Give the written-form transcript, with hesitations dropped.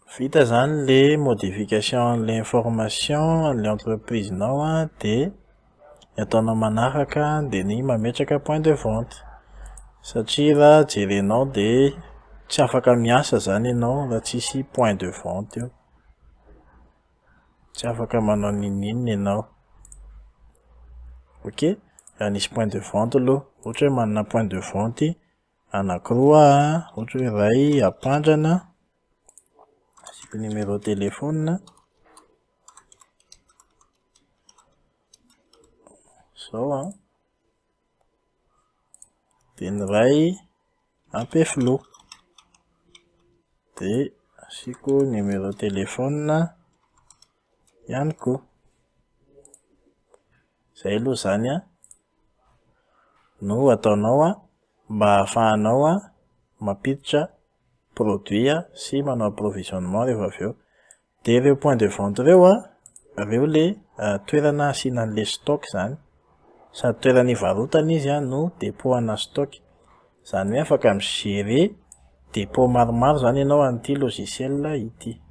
Vita izany ilay modification an'ilay information an'ilay entreprise-nao an, dia ny ataonao manaraka an dia ny mametraka point de vente. Satria raha jerenao dia tsy afaka miasa izany ianao raha tsisy point de vente eo. Tsy afaka manao n'inon'inona ianao. Ok? Raha nisy point de vente aloha. Ohatra hoe manana point de vente anakiroa aho an, ohatra hoe iray Ampandrana, asiako numéro téléphone. Izao an. Dia ny iray Ampefiloha. Dia asiako numéro téléphone ihany koa. Izay aloha izany an no ataonao an mba ahafahanao an mampiditra produit sy manao approvisionnement rehefa avy eo. Dia ireo point de vente ireo an, ireo ilay toerana asiana an'ilay stock izany. Sady toerana ivarotana izy an no dépôt ana stock. Izany hoe afaka mi-gérer dépôt maromaro izany ianao amin'ity logiciel ity.